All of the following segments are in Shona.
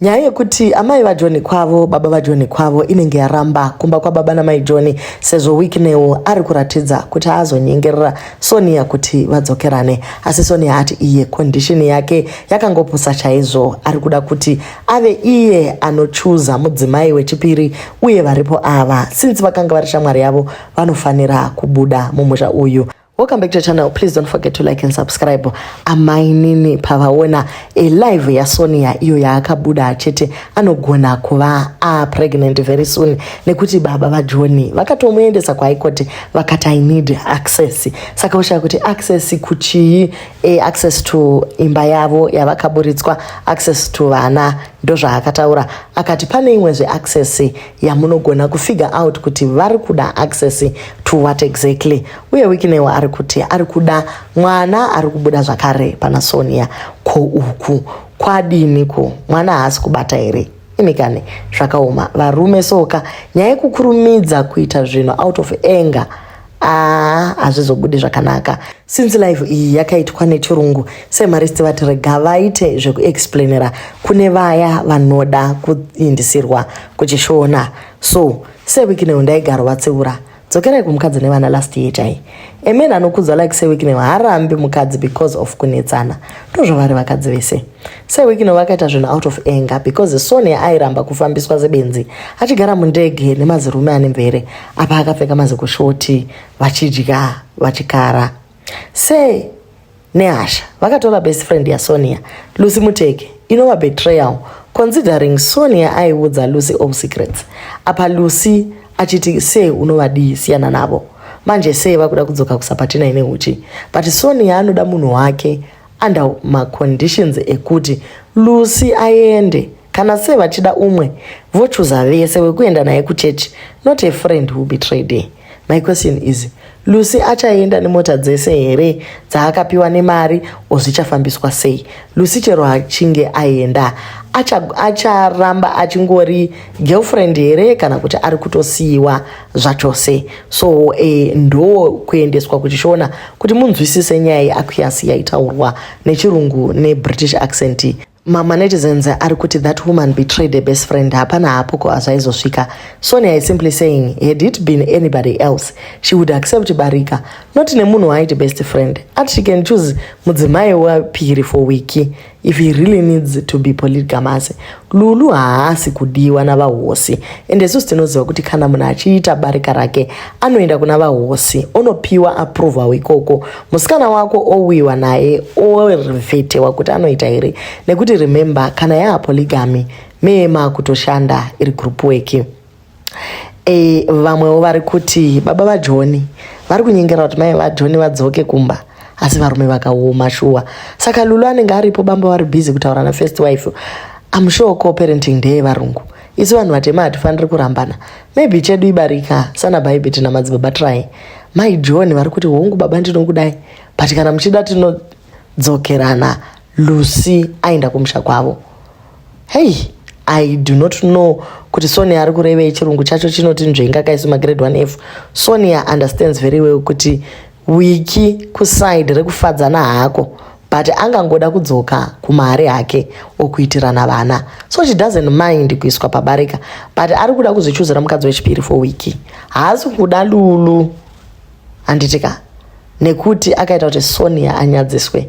Nyaya yekuti amai vaJohn kwavo, baba vaJohn kwavo inenge yaramba kumba kwababa namai John sezvo Wicknell ari kuratidza kuti aazonyengerera Sonia kuti vadzokerane. Asi Sonia ati iye condition yake yakangopusa chaizvo, ari kuda kuti ave iye anochuza mudzimai wechipiri uye varipo ava since vakanga vari shamwari yavo vanofanira kubuda mumusha uyu. Welcome back to the channel. Please don't forget to like and subscribe. Amainini pavaona a live yaSonia iyo yaakabuda chete anogona kuva a pregnant very soon nekuti baba vaJohn vakatomuendesa kuHigh vakati I need access. Saka ushaya kuti access kuchii e, access to imba yavo yavakaburitswa access to vana ndozvaakataura akati pane imwezve access yamunogona kufigure out kuti vari kuda access to what exactly uye Wicknell ari kuti ari kuda mwana ari kubuda zvakare pana Sonia ko uku kwadini ko mwana haasi kubata here imikane zvakaoma varume soka nyaya yekukurumidza kuita zvinhu out of anger aa hazvizobudi zvakanaka since live iyi yakaitwa nechirungu semaristi vati rega vaite zvekuexplainera kune vaya vanoda kuindisirwa kuchishona so seWicknell ndaigaro vatsiura dzokerai kumukadzi nevana last year chai a man anokudzwa like seWicknell haarambi mukadzi because of kunetsana ndozvavari vakadzi vese seWicknell vakaita zvinhu out of anger because Sonia airamba kufambiswa sebenzi achigara mundege nemazirume ane mvere apa akapfeka mazikushoti vachidya vachikara se nehasha vakatora best friend yaSonia Lucy Muteke inova betrayal considering Sonia aiudza Lucy all secrets apa Lucy achiti sei unovadii siyana navo manje sei vakuda kudzoka kusapatina ine uchi but Sonia anoda munhu wake under maconditions ekuti Lucy aende kana sei vachida umwe vochuza vese wekuenda naye kuchechi not a friend who betrayed her my question is Lucy achaenda nemota dzese here dzaakapiwa nemari ozvichafambiswa sei Lucy chero achinge aenda acharamba achingori girlfriend here kana kuti ari kutosiyiwa zvachose so e, ndo kuendeswa kuchishona kuti munzwisise nyaya yeakuyasi yaitaurwa nechirungu nebritish accent mamanetizens ari kuti that woman betrayed a best friend hapana hapo ko azvaizosvika Sonia is simply saying had it been anybody else she would accept barika not nemunhu waaiti best friend ati she can choose mudzimai wapiri for wiki if he really needs to be polygamous Lulu haasi kudiwa navahosi ende isusu tinoziva kuti kana munhu achiita barika rake anoenda kuna vahosi onopiwa approval ikoko musikana wako owiwa naye ovhetewa kuti anoita here nekuti remember kana yaapolygamy mee maakutoshanda iri group work e, vamwewo vari kuti baba vaJohn vari kunyengera kuti mai vaJohn vadzoke kumba asi varume vakaoma shuwa saka Lulu anenge aripo bamba vari busy kutaura nafirst wife I'm sure co-parenting ndeyevarungu isu vanhu vatema hatifaniri kurambana maybe chedu ibarika sana bhaibheti namadzibaba try mai John vari kuti hongu baba ndinokudai but kana muchida tinodzokerana Lucy aenda kumusha kwavo hei I do not know kuti Sonia ari kurevei chirungu chacho chinoti nzvenga kaisu magrade 1 f Sonia understands very well kuti Wiki kuside rekufadzana hako but angangoda kudzoka kumari hake okuitirana vana so she doesn't mind kuiswa pabarika but ari kuda kuzvichuzira mukadzi wechipiri for Wiki haasi kuda Lulu handitika nekuti akaita kuti Sonia anyadziswe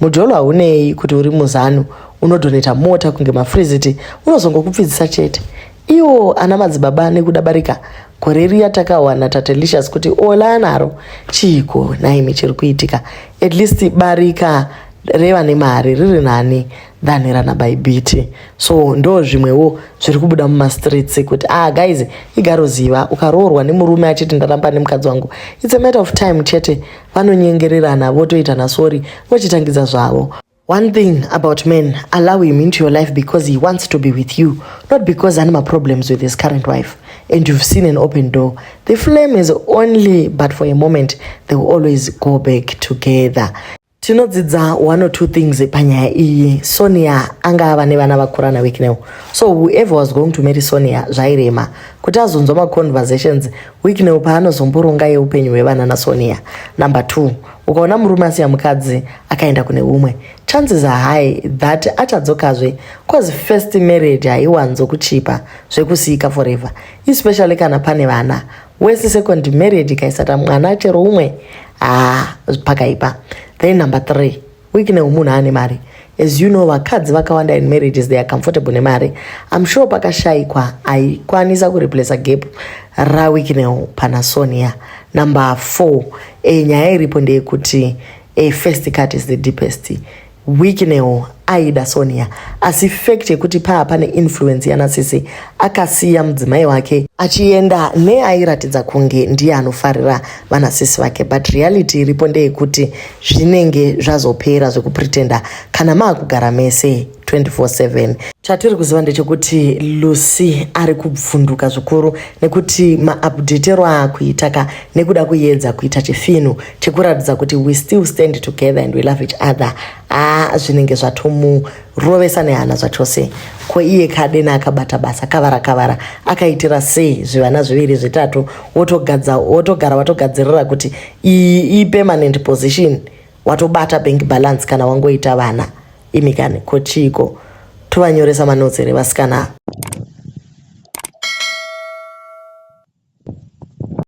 mujolo haunei kuti uri muzanu unodhoneta mota kunge mafriziti unozongokupfidzisa chete iwo ana madzibaba nekuda barika gore riya takawana tatelicious kuti ola anaro chiiko naimi chiri kuitika at least barika reva nemari riri nani than rana baibiti so ndo zvimwewo zviri kubuda mumastreets kuti ah guys igaroziva ukaroorwa nemurume achiti ndaramba nemukadzi wangu it's a matter of time chete vanonyengererana votoitana sorry vochitangidza zvavo One thing about men, allow him into your life because he wants to be with you, not because ane problems with his current wife. And you've seen an open door. The flame is only, but for a moment, they will always go back together. tinodzidza one or two things panyaya iyi Sonia anga ava nevana vakura naWicknell so whoever was going to marry Sonia zvairema kuti azonzwa maconversations Wicknell paanozomboronga yeupenyu hwevana naSonia number two Ukaona murume asiya mukadzi akaenda kune umwe, chances are high that achadzokazve, cause first marriage haiwanzo kuchipa zvekusiyika forever, especially kana pane vana. Wese second marriage ikaisata mwana chero umwe, haa, pakaipa. Then number 3, Wicknell munhu ane mari. As you know, vakadzi vakawanda in marriages, they are comfortable nemari. I'm sure pakashayikwa aikwanisa kureplaca gap raWicknell pana Sonia. Number 4, nyaya iripo ndeyekuti first cut is the deepest. Wicknell aida Sonia, asi fact yekuti paa pane influence yanasisi, akasiya mudzimai wake achienda neairatidza kunge ndiye anofarira vanasisi vake. But reality iripo ndeyekuti zvinenge zvazopera zvekupretenda kana maakugara mese 24/7. Chatiri kuziva ndechekuti Lucy ari kubvunduka zvikuru nekuti maupdatero aakuita ka nekuda kuedza kuita chifinu chekuratidza kuti we still stand together and we love each other, aa, zvinenge zvatomurovesa nehana zvachose. Ko iye kadena akabata basa kavara kavara, akaitira sei zvivana zviviri zvitatu, wotogara watogadzirira kuti iyi ipermanent position, watobata bank balance kana wangoita vana? Imi kani, ko chiiko? Tovanyoresa manotsi here vasikana?